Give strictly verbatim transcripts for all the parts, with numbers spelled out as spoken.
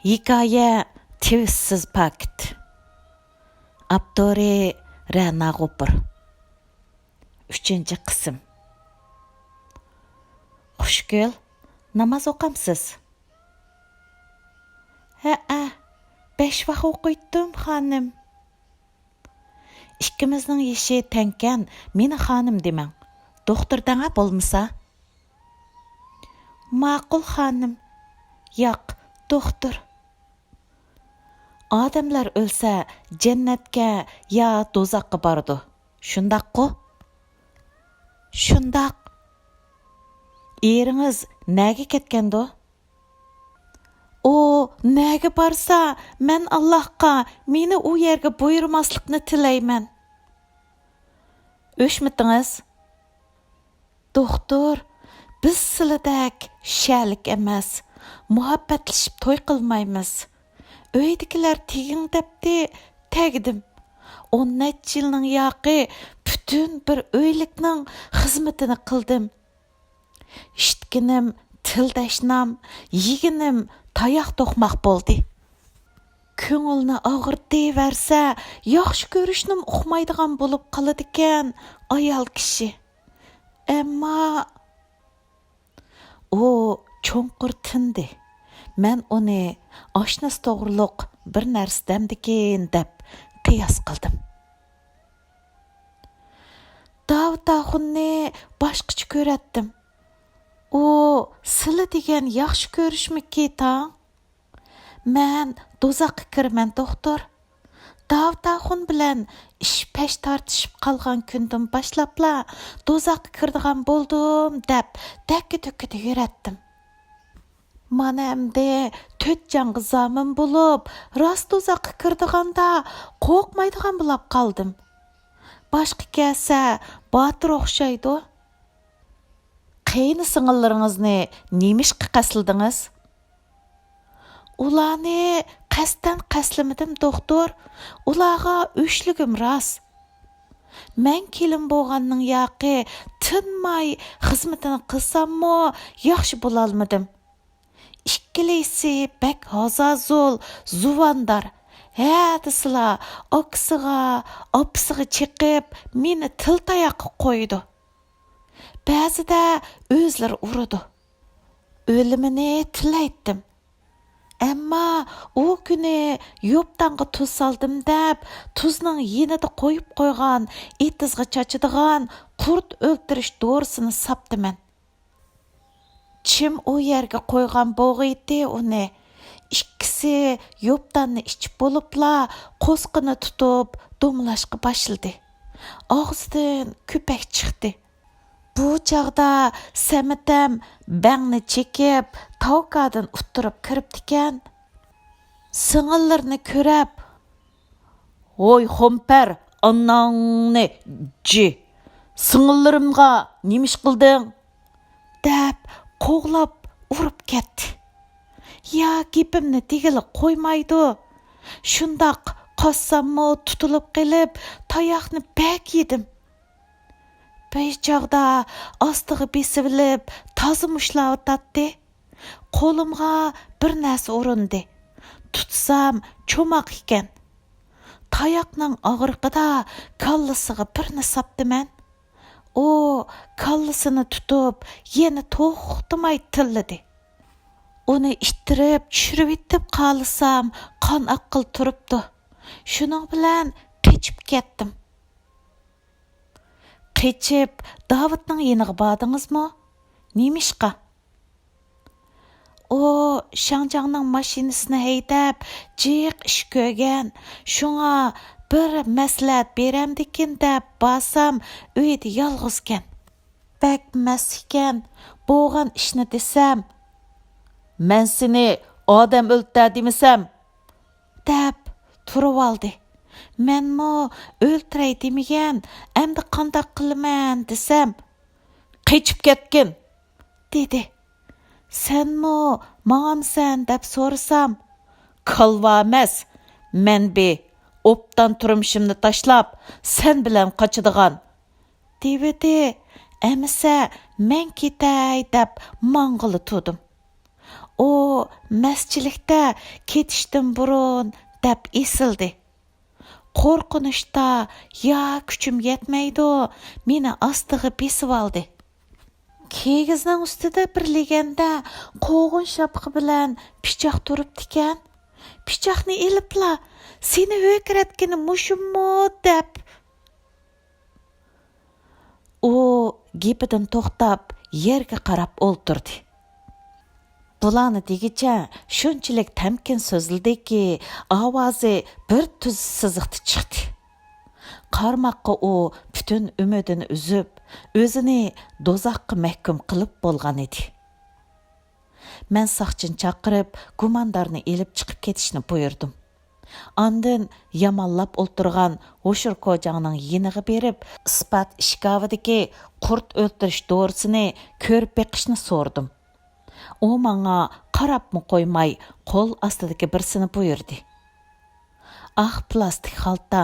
ھېكايە تىۋىشسىز پاكىت. ئاپتورى رەنا غوپۇر. ئۈچىنچى قىسىم. خۇشگۈل، ناماز ئوقامسىز؟ ھەئە، بەش ۋاق ئوقۇيتتۇم، خانىم. ئىككىمىزنىڭ يېشى تەڭكەن، مېنى خانىم دېمەڭ. دوختۇر دەڭە بولمىسا. ماقۇل، خانىم. ياق، دوختۇر. ئادەملەر ئۆلسە، جەننەتكە يا دوزاخقا بارىدۇ. شۇنداققۇ؟ شۇنداق. ئېرىڭىز نەگە كەتكەندۇ؟ ئۇ نەگە بارسا، مەن ئاللاھقا مېنى ئۇ يەرگە بۇيرۇماسلىقنى تىلەيمەن. ئۆچمىتىڭىز؟ دوختۇر، بىز سىلىدەك شەلىك ئەمەس، مۇھەببەتلىشىپ توي قىلمايمىز. ئۆيدىكىلەر تېگىڭ دەپتى، تەگدىم. ئون نەچچە يىلنىڭ ياقى پۈتۈن بىر ئۆيلۈكنىڭ خىزمىتىنى قىلدىم. ئىشتكىنىم تىل دەشنام، يېگىنىم تاياق توقماق بولدى. كۆڭۈلنى ئاغرىتىۋەرسە، ياخشى كۆرۈشنىمۇ ئۇقمايدىغان بولۇپ قالىدىكەن ئايال كىشى. ئەمما ئۇ چوڭقۇر تىندى. مەن ئۇنى ئاشنىسى توغرۇلۇق بىر نەرسە دەمدىكىن دەپ قىياس قىلدىم. داۋۇت ئاخۇننى باشقىچە كۆرەتتىم. ئۇ سىلى دېگەن ياخشى كۆرۈشمىكى تاڭ؟ مەن دوزاخقا كىرىمەن، دوختۇر. داۋۇت ئاخۇن بىلەن ئىش-پەش تارتىشىپ قالغان كۈندىن باشلاپلا دوزاخقا كىرىدىغان بولدۇم دەپ دەككە-دۈككىدە يۈرەتتىم. مانا ئەمدى تۆت جانغا زامىن بولۇپ، راست دوزاخقا كىرىدىغاندا قورقمايدىغان بولاپ قالدىم. باشقا كەلسە باتۇر ئوخشايدۇ. قېيىن سىڭىللىرىڭىزنى نېمىشقا قەستلىدىڭىز؟ ئۇلارنى قەستەن قەستلىمىدىم، دوختۇر. ئۇلارغا ئۆچلۈكۈم راست. مەن كېلىن بولغاننىڭ ياقى تىنماي خىزمىتىنى قىلساممۇ ياخشى بولالمىدىم. ئىككىلىسى بەك ھازازۇل، زۇۋاندار. ھە دېسىلا ئاكىسىغا، ئاپىسىغا چېقىپ، مېنى تىل تاياققا قويىدۇ. بەزىدە ئۆزلىرى ئۇرىدۇ. ئۆلۈمىنى تىلەيتتىم. ئەمما ئۇ كۈنى يوپتانغا تۇز سالدىم دەپ، تۇزنىڭ يېنىدا قويۇپ قويغان ئېتىزغا چاچىدىغان قۇرت ئۆلتۈرۈش دورىسىنى ساپتىمەن. چىم ئۇ يەرگە قويغان بولغىيتى ئۇنى. ئىككىسى يوپتاننى ئىچىپ بولۇپلا، قوسىقىنى تۇتۇپ دومىلاشقا باشلىدى. ئاغزىدىن كۆپەك چىقتى. بۇ چاغدا سەمەتەم بەڭنى چېكىپ، تاۋكادىن ئۇتتۇرۇپ كىرىپتىكەن. سىڭىللىرىنى كۆرەپ، ھوي خومپەر، ئاناڭنى جى! سىڭىللىرىمغا نېمە ئىش قىلدىڭ؟ دەپ قوغلاپ ئۇرۇپ كەتتى. يا گېپىمنى دېگىلى قويمايدۇ. شۇنداق قاسساممۇ تۇتۇلۇپ قېلىپ، تاياقنى بەك يېدىم. بىر چاغدا ئاستىغا بېسىۋېلىپ، تازا مۇشتلاۋاتاتتى. قولۇمغا بىر نەرسە ئۇرۇندى. تۇتسام چوماق ئىكەن. تاياقنىڭ ئاغرىقىدا كاللىسىغا بىرنى ساپتىمەن. ئۇ كاللىسىنى تۇتۇپ، يەنە توختىماي تىللىدى. ئۇنى ئىتتىرىپ چۈشۈرۈۋېتىپ قالسام، قان ئاققىلى تۇرۇپتۇ. شۇنىڭ بىلەن قېچىپ كەتتىم. قېچىپ داۋۇتنىڭ يېنىغا باردىڭىزمۇ؟ نېمىشقا؟ ئۇ شاڭجاڭنىڭ ماشىنىسىنى ھەيدەپ جىق ئىش كۆرگەن، شۇڭا بىر مەسلىھەت بېرەمدىكىن دەپ بارسام، ئۆيدە يالغۇزكەن. بەك مەست ئىكەن، بولغان ئىشنى دېسەم، مەن سېنى ئادەم ئۆلتۈر دېمىسەم، دەپ تۇرۇۋالدى. مەنمۇ ئۆلتۈرەي دېمىگەن، ئەمدى قانداق قىلىمەن دېسەم، قېچىپ كەتكىن دېدى. سەنمۇ ماڭامسەن دەپ سورىسام، كالۋا ئەمەس، مەن بى ئوبدان تۇرمۇشۇمنى تاشلاپ سەن بىلەن قاچىدىغان دېۋىدى. ئەمىسە مەن كېتەي دەپ ماڭغىلى تۇردۇم. ئۇ مەستچىلىكتە كېتىشتىن بۇرۇن دەپ ئېسىلدى. قورقۇنچتا يا كۈچۈم يەتمەيدۇ، مېنى ئاستىغا بېسىۋالدى. كىگىزنىڭ ئۈستىدە بىر لېگەندە قوغۇن شاپىقى بىلەن پىچاق تۇرۇپتىكەن. پىچاقنى ئېلىپلا، «سېنى ھۆركىرەتكىنى مۇشۇمۇ؟» دەپ. ئۇ گېپىدىن توختاپ، يەرگە قاراپ ئولتۇردى. بۇلارنى دېگۈچە شۇنچىلىك تەمكىن سۆزلىدىكى، ئاۋازى بىر تۈز سىزىقتا چىقتى. قارىماققا ئۇ پۈتۈن ئۈمىدىنى ئۈزۈپ، ئۆزىنى دوزاخقا مەھكۇم قىلىپ بولغان ئىدى. مەن ساقچىنى چاقىرىپ، گۇماندارنى ئېلىپ چىقىپ كېتىشنى بۇيرۇدۇم. ئاندىن يامانلاپ ئولتۇرغان ھوشۇر كوجاڭنىڭ يېنىغا بېرىپ، ئىسپات ئىشكاپىدىكى قۇرت ئۆلتۈرۈش دورىسىنى كۆرۈپ بېقىشنى سورىدىم. ئۇ ماڭا قاراپمۇ قويماي، قول ئاستىدىكى بىرسىنى بۇيرۇدى. ئاق پىلاستىك خالتا،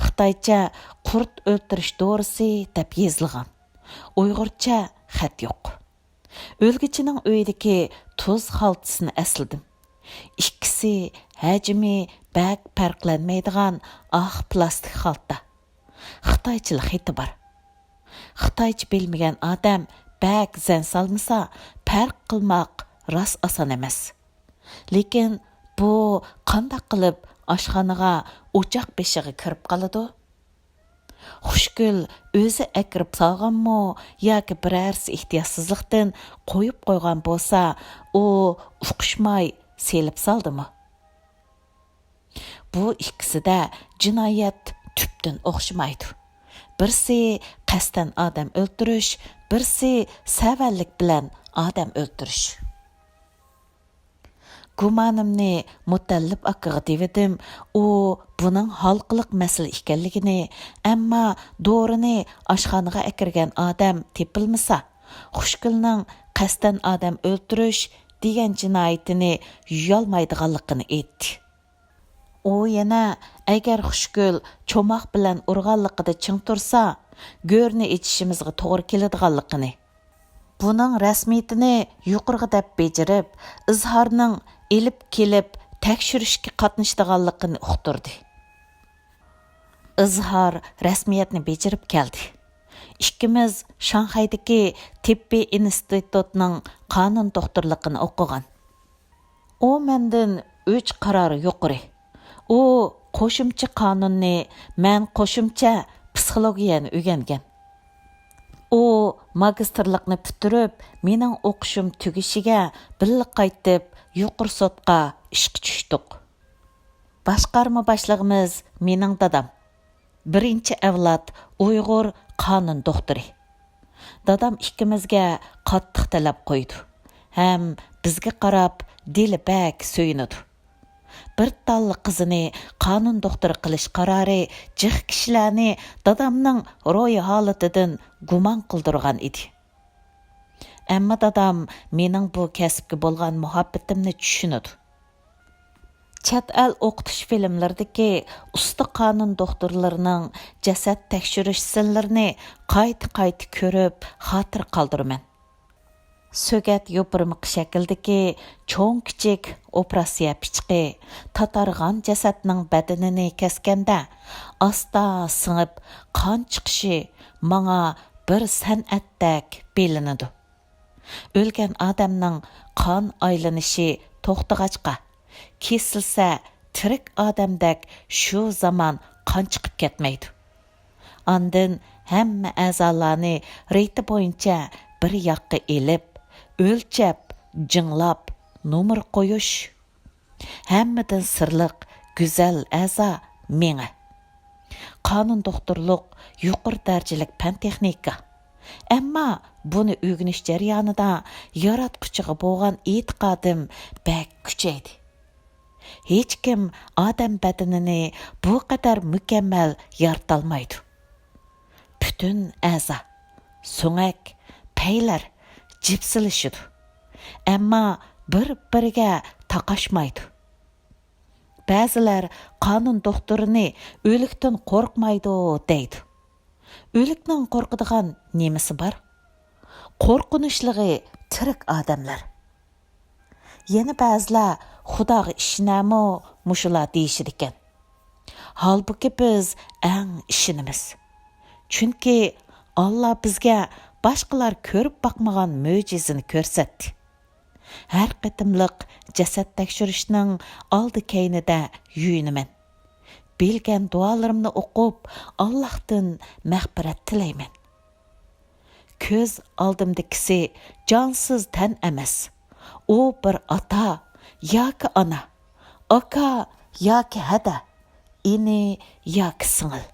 خىتايچە «قۇرت ئۆلتۈرۈش دورىسى» دەپ يېزىلغان. ئۇيغۇرچە خەت يوق. ئۆلگۈچىنىڭ ئۆيىدىكى تۇز خالتىسىنى ئەسلىدىم. ئىككىسى ھەجمى بەك پەرقلەنمەيدىغان ئاق پىلاستىك خالتا. خىتايچىلا خېتى بار. خىتايچە بىلمىگەن ئادەم بەك زەن سالمىسا، پەرق قىلماق راست ئاسان ئەمەس. لېكىن بۇ قانداق قىلىپ ئاشخانىغا، ئوچاق بېشىغا كىرىپ قالىدۇ؟ خۇشگۈل ئۆزى ئەكىرىپ سالغانمۇ ياكى بىرەرسى ئېھتىياتسىزلىقتىن قويۇپ قويغان بولسا، ئۇ ئۇقۇشماي سېلىپ سالدىمۇ؟ بۇ ئىككىسىدە جىنايەت تۈپتىن ئوخشىمايدۇ. بىرسى قەستەن ئادەم ئۆلتۈرۈش، بىرسى سەۋەنلىك بىلەن ئادەم ئۆلتۈرۈش. گۇمانىمنى مۇتەللىپ ئاكىغا دېۋىدىم، ئۇ بۇنىڭ ھالقىلىق مەسىلە ئىكەنلىكىنى، ئەمما دورىنى ئاشخانىغا ئەكىرگەن ئادەم تېپىلمىسا، خۇشگۈلنىڭ قەستەن ئادەم ئۆلتۈرۈش دېگەن جىنايىتىنى يۇيالمايدىغانلىقىنى ئېيتتى. ئۇ يەنە، ئەگەر خۇشگۈل چوماق بىلەن ئۇرغانلىقىدا چىڭ تۇرسا، گۆرنى ئېچىشىمىزغا توغرا كېلىدىغانلىقىنى، بۇنىڭ رەسمىيىتىنى يۇقىرىغا دەپ بېجىرىپ، ئىزھارنىڭ ئېلىپ كېلىپ تەكشۈرۈشكە قاتنىشىدىغانلىقىنى ئۇقتۇردى. ئىزھار رەسمىيەتنى بېجىرىپ كەلدى. ئىككىمىز شاڭخەيدىكى تېببىي ئىنستىتۇتنىڭ قانۇن دوختۇرلۇقىنى ئوقۇغان. ئۇ مەندىن ئۈچ قارار يۇقىرى. ئۇ قوشۇمچە قانۇننى، مەن قوشۇمچە پسىخولوگىيەنى ئۆگەنگەن. ئۇ ماگىستىرلىقنى پۈتتۈرۈپ، مېنىڭ ئوقۇشۇم تۈگىشىگە بىللە قايتىپ، يۇقىرى سوتقا ئىشقا چۈشتۇق. باشقارما باشلىقىمىز مېنىڭ دادام. بىرىنچى ئەۋلاد ئۇيغۇر قانۇن دوختۇرى. دادام ئىككىمىزگە قاتتىق تەلەپ قويىدۇ ھەم بىزگە قاراپ دىلى بەك سۆيۈنىدۇ. بىر تاللا قىزىنى قانۇن دوختۇرى قىلىش قارارى جىق كىشىلەرنى دادامنىڭ روھىي ھالىتىدىن گۇمان قىلدۇرغان ئىدى. ئەمما دادام مېنىڭ بۇ كەسىپكە بولغان مۇھەببىتىمنى چۈشىنىدۇ. چەت ئەل ئوقۇتۇش فىلىملىرىدىكى ئۇستا قانۇن دوختۇرلىرىنىڭ جەسەت تەكشۈرۈش سىنلىرىنى قايتا-قايتا كۆرۈپ، خاتىرە قالدۇرىمەن. سۆگەت يوپۇرمىقى شەكلىدىكى چوڭ-كىچىك ئوپېراتسىيە پىچىقى تاتارغان جەسەتنىڭ بەدىنىنى كەسكەندە، ئاستا سىڭىپ قان چىقىشى ماڭا بىر سەنئەتتەك بىلىنىدۇ. ئۆلگەن ئادەمنىڭ قان ئايلىنىشى توختىغاچقا، كېسىلسە تىرىك ئادەمدەك شۇ زامان قان چىقىپ كەتمەيدۇ. ئاندىن ھەممە ئەزالارنى رېتى بويىچە بىر ياققا ئېلىپ، ئۆلچەپ، جىڭلاپ، نومۇر قويۇش. ھەممىدىن سىرلىق، گۈزەل ئەزا مېڭە. قانۇن دوختۇرلۇق يۇقىرى دەرىجىلىك پەن تېخنىكا. ئەمما بۇنى ئۆگىنىش جەريانىدا ياراتقۇچىغا بولغان ئېتىقادىم بەك كۈچەيدى. ھېچكىم ئادەم بەدىنىنى بۇ قەدەر مۇكەممەل يارىتالمايدۇ. پۈتۈن ئەزا، سۆڭەك، پەيلەر جىپسىلىشىدۇ. ئەمما بىر-بىرىگە تاقاشمايدۇ. بەزىلەر قانۇن دوختۇرىنى ئۆلۈكتىن قورقمايدۇ دەيدۇ. ئۆلۈكنىڭ قورقىدىغان نېمىسى بار؟ قورقۇنچلۇقى تىرىك ئادەملەر. يەنە بەزىلەر خۇداغا ئىشىنەمۇ مۇشۇلار دېيىشىدىكەن. ھالبۇكى بىز ئەڭ ئىشىنىمىز. چۈنكى ئاللا بىزگە باشقىلار كۆرۈپ باقمىغان مۆجىزىنى كۆرسەتتى. ھەر قېتىملىق جەسەت تەكشۈرۈشنىڭ ئالدى كەينىدە يۇيۇنىمەن. بىلگەن دۇئالىرىمنى ئوقۇپ، ئاللاھتىن مەغپىرەت تىلەيمەن. كۆز ئالدىمدىكىسى جانسىز تەن ئەمەس. ئۇ بىر ئاتا ياكى ئانا، ئاكا ياكى ھەدە، ئىنى ياكى سىڭىل.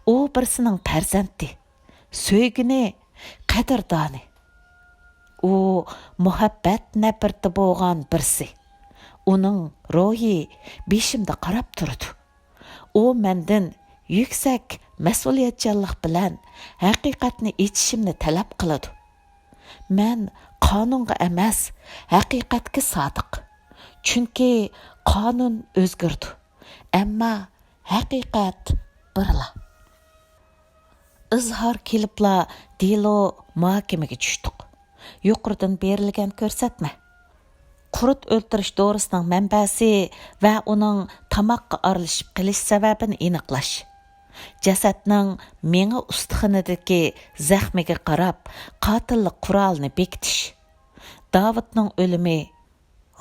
ئۇ بىرسىنىڭ پەرزەنتى، سۆيگۈنى، قەدىردانى. ئۇ مۇھەببەت نەپرىتى بولغان بىرسى. ئۇنىڭ روھى بېشىمدا قاراپ تۇرىدۇ. ئۇ مەندىن يۈكسەك مەسئۇلىيەتچانلىق بىلەن ھەقىقەتنى ئېچىشىمنى تەلەپ قىلىدۇ. مەن قانۇنغا ئەمەس، ھەقىقەتكە سادىق. چۈنكى قانۇن ئۆزگىرىدۇ، ئەمما ھەقىقەت بىرلا. ئىزھار كېلىپلا دېلو مۇھاكىمىگە چۈشتۇق. يۇقىرىدىن بېرىلگەن كۆرسەتمە. قۇرت ئۆلتۈرۈش دورىسىنىڭ مەنبەسى ۋە ئۇنىڭ تاماققا ئارىلىشىپ قېلىش سەۋەبىنى ئېنىقلاش. جەسەتنىڭ مېڭە ئۇستىخىنىدىكى زەخمىگە قاراپ، قاتىللىق قورالىنى بېكىتىش. داۋۇتنىڭ ئۆلۈمى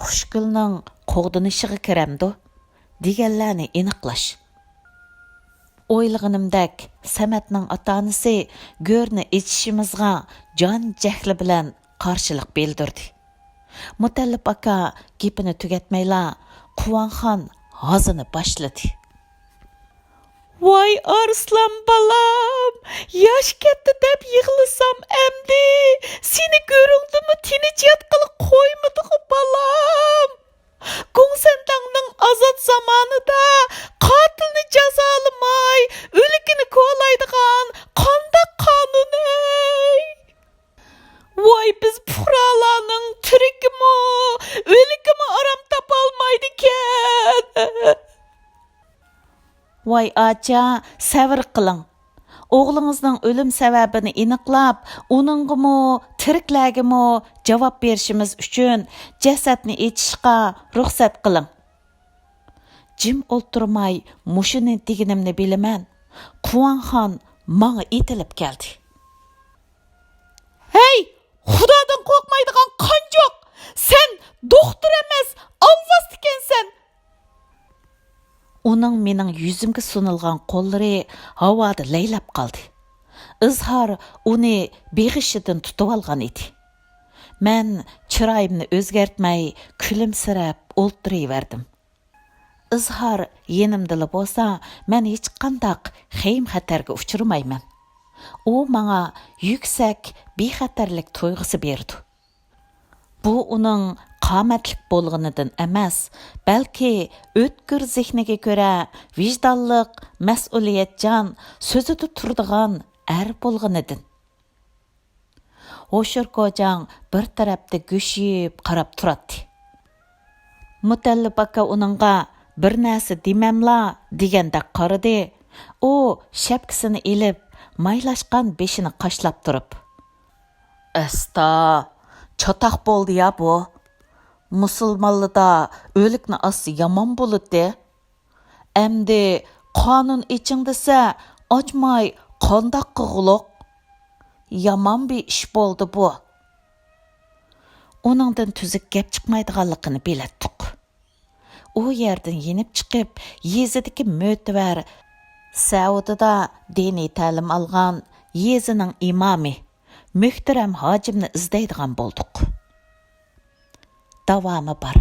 خۇشگۈلنىڭ قوغدىنىشىغا كىرەمدۇ؟ دېگەنلەرنى ئېنىقلاش. ئويلىغىنىمدەك، سەمەتنىڭ ئاتا-ئانىسى گۆرنى ئېچىشىمىزغا جان-جەھلى بىلەن قارشىلىق بىلدۈردى. مۇتەللىپ ئاكا گېپىنى تۈگەتمەيلا، قۇۋانخان ھازىنى باشلىدى. ۋاي ئارسلان بالام، ياش كەتتى دەپ يىغلىسام ئەمدى، سېنى گۆرۈڭدىمۇ تىنچ ياتقىلى قويمىدىغۇ بالام. گۇڭسەنداڭنىڭ ئازاد زامانىدا قاتىلنى جازالىماي، ئۆلۈكىنى كولايدىغان قانداق قانۇن ھەي؟ ۋاي بىز پۇقرالارنىڭ تىرىكىمۇ، ئۆلۈكىمۇ ئارام تاپالمايدىكەن. ۋاي ئاچا، سەۋر قىلىڭ. ئوغلىڭىزنىڭ ئۆلۈم سەۋەبىنى ئېنىقلاپ، ئۇنىڭغىمۇ، تىرىكلەرگىمۇ جاۋاب بېرىشىمىز ئۈچۈن جەسەتنى ئېچىشقا رۇخسەت قىلىڭ. جىم ئولتۇرماي مۇشۇنى دېگىنىمنى بىلىمەن، قۇۋانخان ماڭا ئېتىلىپ كەلدى. ھەي، خۇدادىن قورقمايدىغان قانجۇق! سەن دوختۇر ئەمەس، ئالۋاستىكەنسەن! ئۇنىڭ مېنىڭ يۈزۈمگە سۇنۇلغان قوللىرى ھاۋادا لەيلەپ قالدى. ئىزھار ئۇنى بېغىشىدىن تۇتۇۋالغان ئىدى. مەن چىرايىمنى ئۆزگەرتمەي، كۈلۈمسىرەپ ئولتۇرۇۋەردىم. ئىزھار يېنىمدىلا بولسا، مەن ھېچقانداق خېيىم-خەتەرگە ئۇچرىمايمەن. ئۇ ماڭا يۈكسەك بىخەتەرلىك تۇيغۇسى بېرىدۇ. بۇ ئۇنىڭ قامەتلىك بولغىنىدىن ئەمەس، بەلكى ئۆتكۈر زېھنىگە كۆرە ۋىجدانلىق، مەسئۇلىيەتچان، سۆزىدە تۇرىدىغان ئەر بولغىنىدىن. ھوشۇر كوجاڭ بىر تەرەپتە گۈشىيىپ قاراپ تۇراتتى. مۇتەللىپ ئاكا ئۇنىڭغا بىر نەرسە دېمەملا دېگەندەك قارىدى. ئۇ شەپكىسىنى ئېلىپ، مايلاشقان بېشىنى قاشلاپ تۇرۇپ، ئەستا، چاتاق بولدى يا بۇ. مۇسۇلمانلىدا ئۆلۈكنى ئاسسا يامان بولىدۇ. ئەمدى قانۇن ئېچىڭ دېسە، ئاچماي قانداق قىلغۇلۇق؟ يامان بىر ئىش بولدى بۇ. ئۇنىڭدىن تۈزۈك گەپ چىقمايدىغانلىقىنى بىلەتتۇق. ئۇ يەردىن يېنىپ چىقىپ، يېزىدىكى مۆتىۋەر، سەئۇدىدا دىنىي تەلىم ئالغان يېزىنىڭ ئىمامى، مۆھتەرەم ھاجىمنى ئىزدەيدىغان بولدۇق. داۋامى بار.